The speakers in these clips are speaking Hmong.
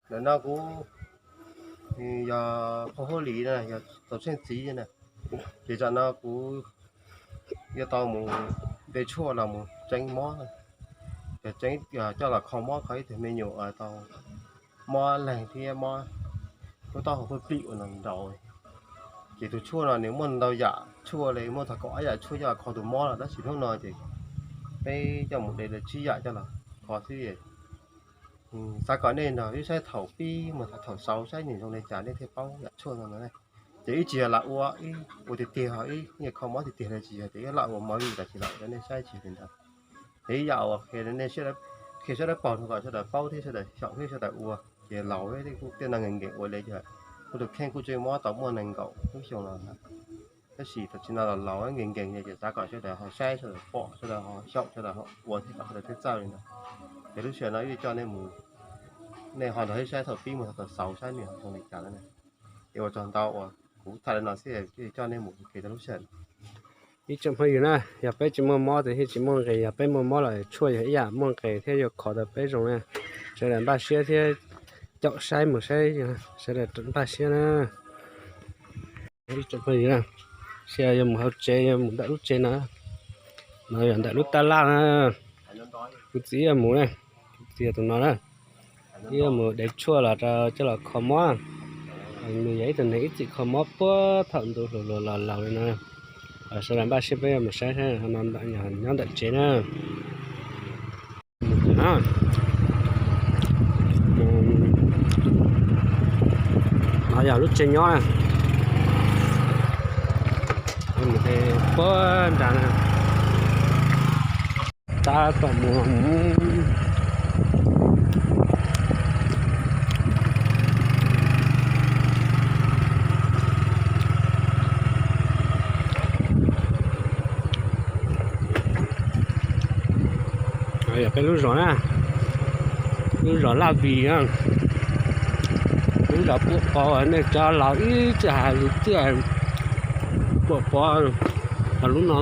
Ntawm no kuv yog Qhua Huab Lis na, yog Txaus Tsheej txiv na. Ces tsam no kuv yuav tau mus de tshuaj los mus tseeb mob, cov tseeb coj los kho mob kho ib tug me nyuam uas tau mob leeg thiab mob lub taub hau pwj plig uas nraus. Ces tus tshuaj no nws muaj ntau yam tshuaj li, muaj txog kaum ob yam tshuaj coj los kho tus mob no, tab sis hnub no ces peb coj mus de lawv tsib yam coj los kho xwb. Xav kom nej nrog wb saib thaum pib mus txog thaum xaus saib nws zoo li cas nej thiaj paub yam tshuaj no no. Ces wb tsis yog lam ua, ua tiag tiag, ib nyuag kho mob tiag tiag li, tsis yog tias wb lam ua movie los tsis lam ua rau nej saib, tsis yog li ntawd. Ces ib yam uas qhia rau nej, qhia sawv daws paub, kom sawv daws paub thiab sawv daws xyaum thiab sawv daws ua. Ces laus thiab kuj tej no nkees nkees ua li, kuv tus kheej kuj tseem mob tau muaj nees nkaum lub xyoo los lawm. Tab sis tam sim no los laus nkees nkees ces xav kom sawv daws ho saib, sawv daws pom, sawv daws ho xyaum, sawv daws ho ua thiab kom sawv daws thiaj txawj li ntawd. Ces lub sij hawm no wb coj nej mus, nej ho nrog wb saib thaum pib mus txog thaum xaus saib nws ho zoo li cas na. Ces ua tsaug ntau uas kuv tham li no xwb, coj nej mus ua ke rau lub sij hawm. Ib tsoom phooj ywg na, yog peb tsis muaj mob ces thiaj tsis muaj nqis, yog peb muaj mob los tshuaj yog ib yam muaj nqis thiab yuav khov tau peb zoo na. Sawv daws npaj siab thiab caum saib mus saib, sawv daws npaj siab na. Ib tsoom phooj ywg na, sij hawm yuav mus hauv tsev, yuav mus ntawm lub tsev no, no yog ntawm lub tab laj na. Kuv txiv yuav mus na, kuv txiv tus no na, ib yuav mus de tshuaj los rau coj los kho mob. Nws yog ib tug neeg ib txwm kho mob puag thaum ntu hluas hluas los laus li no. Sawv daws npaj siab peb yuav mus saib saib no, nyob ntawm tsev na. No yog lub tsev nyob na. Mus puag nrad na. Tab tom mus. Yog peb lub zos na, lub zos Laj Vis na, lub zos puam pov, nej cov laus ib txwm hais lus tiag, puam pov, lub no,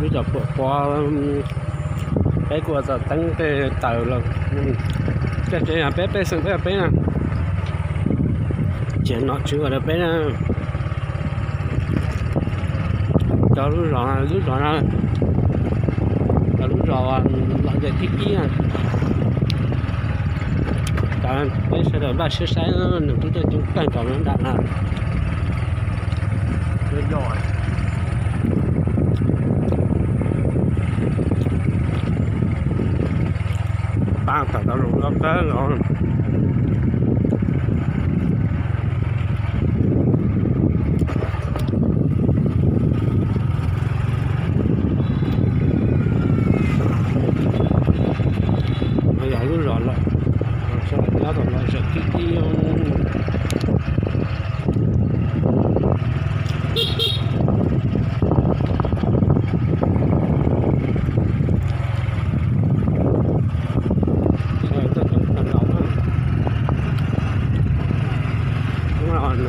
lub zos puam pov, peb kuj ua txog teeb tej taws los, tej tsev yog peb pej xeem peb peb na, tsev nom tswv ua rau peb na. Cov lub zos, lub zos no, cov lub zos lom zem thib ib na. Cov peb sawv daws npaj siab saib nws twb tuaj coob kawg nkaus nram no. Pab tawm tau zoo loj kawg nkaus. Yog lub zos lawm, nyob tom lom zem tib tib. Nws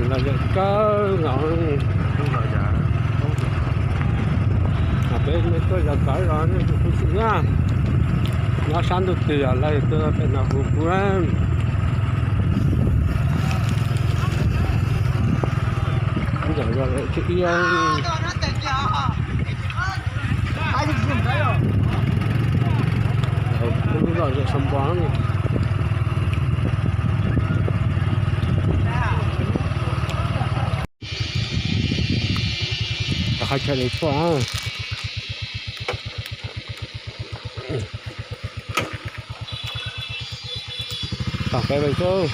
lom zem kawg nkaus. Peb tuaj zov tawv zov nej kuv xwm na. Nyob sab ntuj twg los lawv tuaj pem no hu kuv. Lub zos Xab Npos. Qhov chaw de tshuaj. Tom peb peb tshuaj.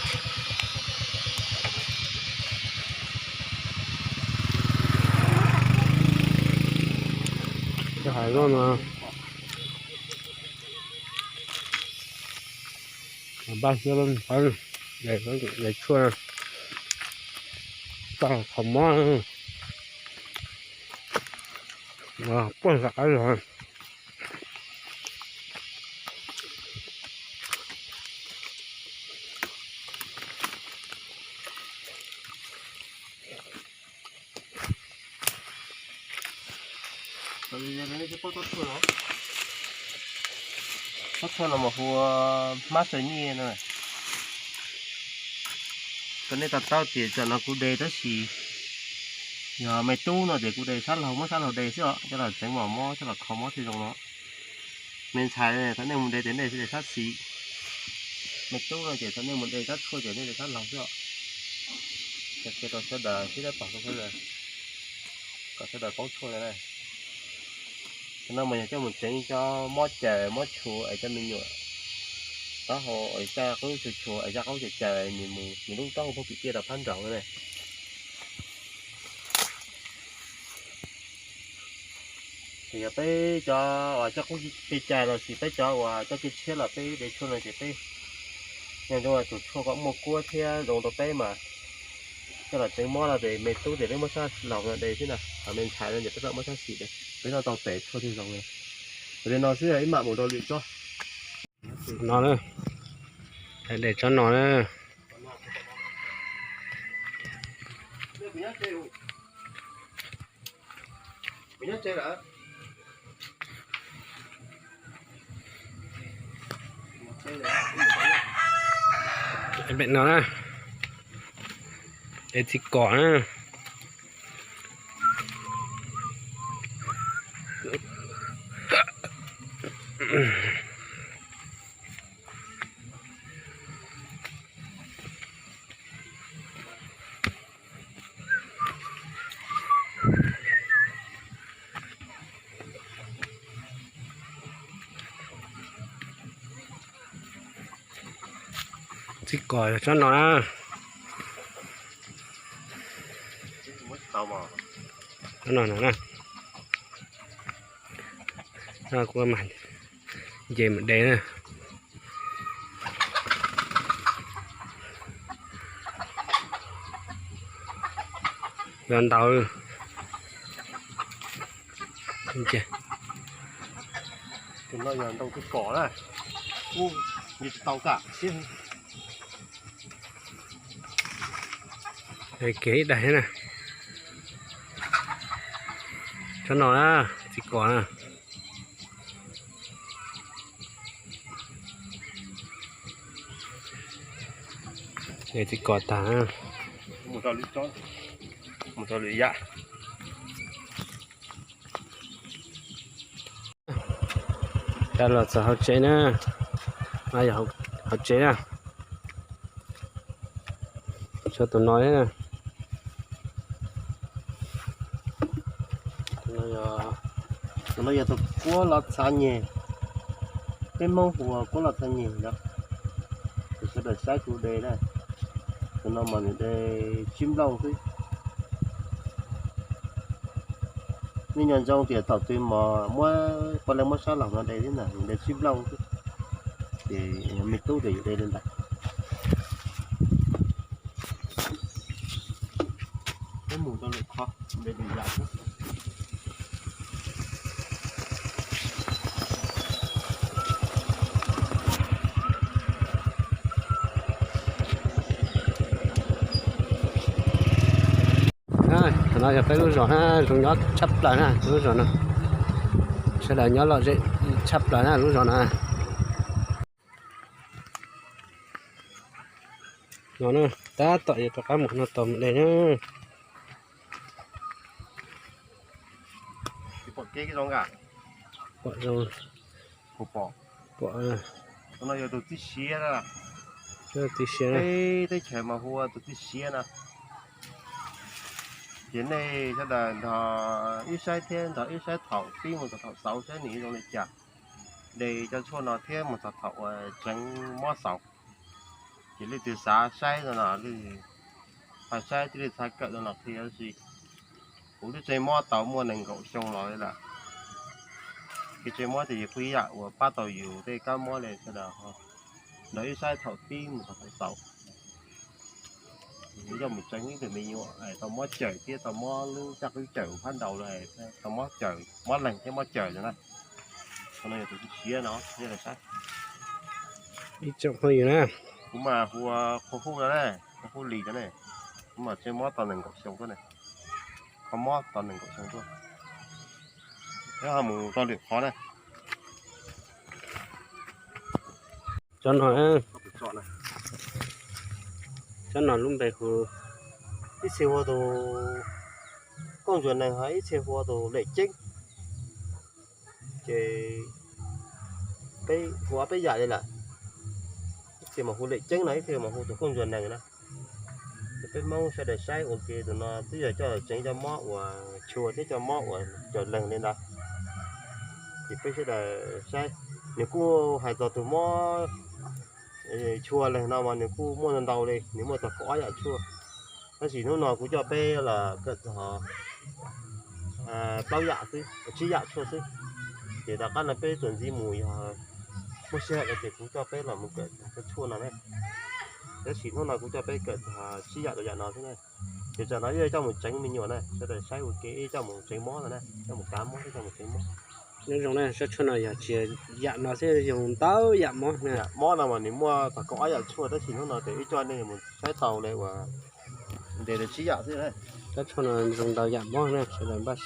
Hais no mas npaj siab de tshuaj, tau qhov mob puag nram qab zos. Txhob tshuaj no mas hu ua hmab saw nyiaj no. Tau nej to taub tias tam no kuv de tab sis yog me tub no ces kuv de sab laug, muab sab laug de xwb os, coj los tseev mom mob, coj los kho mob thiaj zoo no. Me ntxhais, thaum nej mus de ces nej de sab xis. Me tub no ces thaum nej mus de rab tshuaj ces nej de sab laug xwb os. Qhia rau sawv daws sib dab pom, kom sawv daws paub tshuaj na. Qhov no mas yog coj mus tseev cov mob caws mob tshua es cov me nyuam taub hau es caj qub tshua tshua es caj qub caws caws, nws mus nws lub taub hau poob kwv tij rau phab nraud na. Ces yog peb cov uas caj qub caws caws los sis peb cov uas caj qub tshiab los peb de tshuaj no ces peb nyob zoo tus tshuaj kom muaj kuab thiab zoo rau peb mas coj los tseev mob no ces me tub ces peb muab sab laug no de xwb na, ho me ntxhais no ces peb mam muab sab xis de, peb noj tau tes tshuaj thiaj zoo. Ua li no xwb ib mam mus rau lwm tsob. No na, de tsob no na. No na, de txiv kom na. Txiv kom tsob no na. Tsob no no na. Kuv mam nce mus de na. Yog ntau. Tus no yog ntau txiv kom na. Ub, nce tsis tau kam siab. Kev ib daig na. Tsob no na, txiv kom na. Txiv kom tag. Mus rau lwm yam. Los txog hauv tsev na. No yog hauv tsev na. Tshuav tus no thiab. Tus no yog tus kuab los txha nyeg, peb Hmoob hu ua kuab los txha nyeg no. Tus sawv daws saib kuv de na, tus no mas nws de tsib nplooj xwb. Nej nco ntsoov tias thaum twg mas muab poj leej muab sab laug no de thiab na, nws de tsib nplooj xwb. Ces me tub ces yuav de li ntawd. Peb mus rau lwm qhov, de lwm yam xwb. Qhov no yog peb lub zos na, zoo nyob tshaj plaws na lub zos no. Sawv daws nyob lom zem tshaj plaws na lub zos no. No na, tab tom yuav rov qab mus no tos mus de na. Pom zoo, pom, no yog tus txij siab na. Txij siab, peb teb chaws mas hu ua tus txij siab na. Ces nej sawv daws nrog wb saib thiab nrog wb saib thaum pib mus txog thaum xaus saib nws zoo li cas. De cov tshuaj no thiab mus txog thaum uas tseev mob xaus. Ces leej twg xav saib no los, ho saib tij li txha kawm no los qhia si. Kuv twb tseev mob tau muaj nees nkaum xyoo los li lawm. Kev tseev mob ces yog kuj ib yam uas pab tau yus tej kab mob li sawv daws nrog wb saib thaum pib mus txog thaum xaus. Yus yog mus tseev ib tug me nyuam tau mob cawm thiab tau mob lub caj qwb cawm phab nraud lawm, tau mob cawm, mob leeg thiab mob cawm na. Qhov no yog tus txij siab no, ib tsoom phooj ywg na. Kuv mas hu ua Qhua Huj no ne, Qhua Huj Lis no ne. Kuv mas tseev mob tau nees nkaum xyoo tuaj ne. Kho mob tau nees nkaum xyoo tuaj. Peb ho mus rau lwm qhov na. Tsob no, Cov no lub npe hu, ib txhia hu ua tus Kooj Ntsuag Neeg, ho ib txhia hu ua tus Lem Ceeb. Ces peb hu ob peb yam li lawm. Ib txhia mas hu Lem Ceeb no, ib txhia mas hu tus Kooj Ntsuag Neeg na. Ces peb Hmoob sawv daws saib ua ke, tus no twb yog coj tseev cov mob uas tshua thiab cov mob uas cov leeg li ntawd. Ces peb sawv daws saib, nws kuj hais txog tus mob tshua leeg no mas nws kuj muaj ntau li, nws muaj txog kaum ob yam tshuaj. Tab sis hnub no kuv coj peb los kawm txog plaub yam xwb, tsib yam tshuaj xwb. Ces tom qab no peb txuas ntxiv mus yog muaj sij hawm no ces kuv coj peb los mus kawm txog tshuaj no na. Tab sis hnub no kuv coj peb kawm txog tsib yam rau yam no xwb na. Ces tsam no wb coj mus tseev me nyuam na, sawv daws saib ua ke, wb coj mus tseev mob no na, coj mus kav mob thiab coj mus tseev mob. Nyob zoo na, sab tshuaj no yog tsis yam no xwb, yog ntau yam mob na. Yam mob no mas nws muaj txog kaum ob yam tshuaj, tab sis hnub no ces wb coj nej mus saib tau li uas ntes li tsib yam xwb na. Sab tshuaj no zoo ntau yam mob na, sawv daws npaj.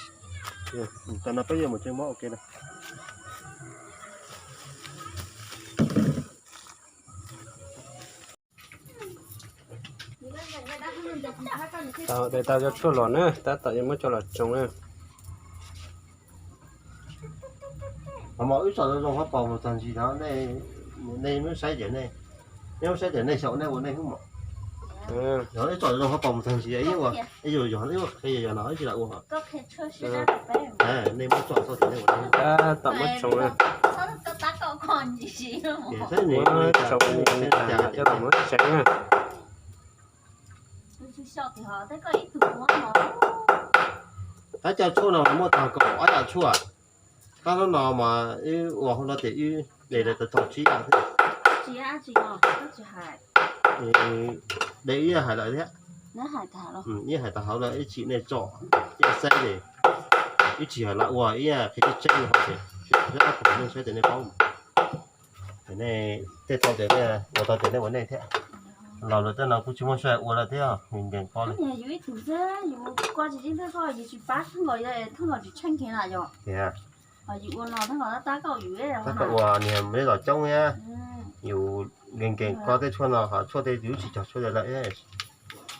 Tam no peb yuav mus tseev mob ua ke na. Tau, de tau cov tshuaj los na, tab tom yuav muab coj los tsoos na. Mas wb tsom zoo zoo qhov pos mus txog ntsis no, nej muab saib tias, nej muab saib tias nej xyaum nej ua nej hub mas. Yog wb tsom zoo qhov pos mus txog ntsis ib ua, ib yog yog ib ua qhia yog no wb tsis lam ua. Nej muab tsom txog tias nej ua nej hub. Tab tom muab tsoos na. Muab tsoos ntawm coj los muab tseev na. Tab cov tshuaj no muaj tag kaum ob yam tshuaj. Tab hnub no mas wb ua hauv no tias wb de tau tsib yam xwb. De wb hais lawm thiab. Wb hais tag hauv lawm, wb tsim nej tsom, cia saib ces wb tsis hais lawm ua ib qhia tseeb tseeb li hov ces, nej saib tias nej paub. Nej tej tau tias nej ua tau tias nej ua nej thiab. Los lawm tej no kuj tsis muaj sij hawm ua lawm thiab, nkees koj li. Tias ua niag me los coob thiab, yus nkees nkees koj tej tshuaj no, ho tshuaj tej yus tsis cog tshuaj lawm.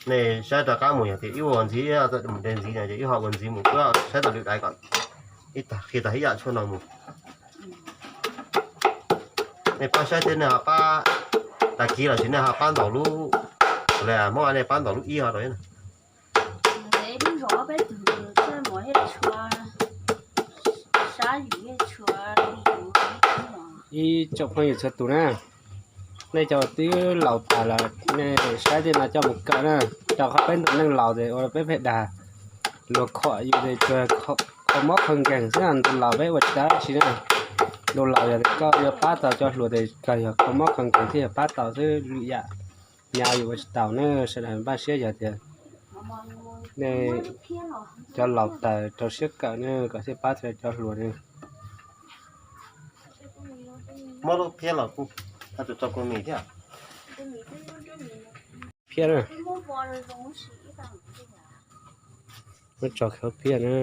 Nej saib rov qab mus yog tias wb ua ntxiv, mus de ntxiv no ces wb ho ua ntxiv mus, wb saib tau lwm daim kom ib tag qhia tag ib yam tshuaj no mus. Nej pab saib thiab nej ho pab, tag kis los sis nej ho pab ntaus lub, Hmoob nej pab ntaus lub ib ho rau. Ib tsoom phooj ywg txhua tus na, nej cov twb laus tas lawm nej saib tej no coj mus kawm na, rau qhov peb ntawm neeg laus ces ua peb pheej dag, luag khom yus ces kho mob kho nkeeg xwb, ntu laus peb ua tsis tau dab tsi na. Ntu laus yog tias koj yuav pab tau cov hluas ces kawg yog kho mob kho nkeeg thiaj yog pab tau xwb, lwm yam nyab yus ua tsis tau na. Sawv daws npaj siab yog tias nej cov laus tas rau siab kawm na kom thiaj pab tau cov hluas na. Muab lub phiab los kuj, tus tso kua mis thiab. Phiab na. Muab tso khawb phiab na.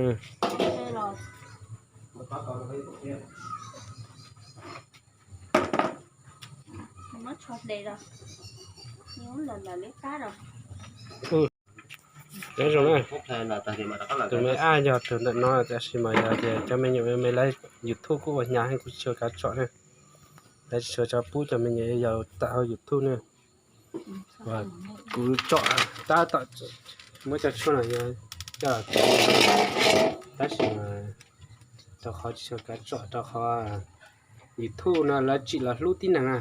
Nyob zoo na, tus me ab yog tus ntawm no tab sis mas yog tias cov me nyuam me lawv YouTube kuj ua hnyav heev kuj tsis tshua kav tsom na. Lawv tsis tshua tso pub cov me nyuam yaus tawm hauv YouTube na. Kuv tsom tab tom muab cov tshuaj no coj los tsev, tab sis mas rau qhov tsis tshua kav tsom rau qhov YouTube no lawv tsim los hlub tib neeg na.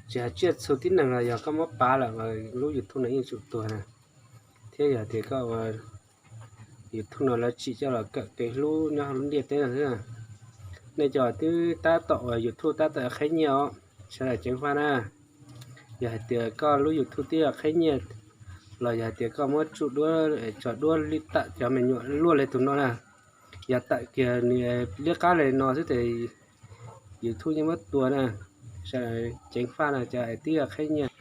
Tsis hais tsiaj txhu tib neeg los yog koj muab pav lawm lub YouTube no yeej tsum tuag na. Thiab yog tias koj ua YouTube no lawv tsim coj los kawm kev hlub nyob hauv lub ntiaj teb no xwb. Nej cov twb tab tom ua YouTube tab tom qheb nyiaj os, sawv daws ceev faj na. Yog hais tias koj lub YouTube twb yog qheb nyiaj los yog hais tias koj muab tsuj duab, tso duab li tawm cov me nyuam luaj li tus no na, yog tawm kiag nws liab qab li no xwb ces YouTube yeej muab tua na. Sawv daws ceev faj na, cov twb yog qheb nyiaj.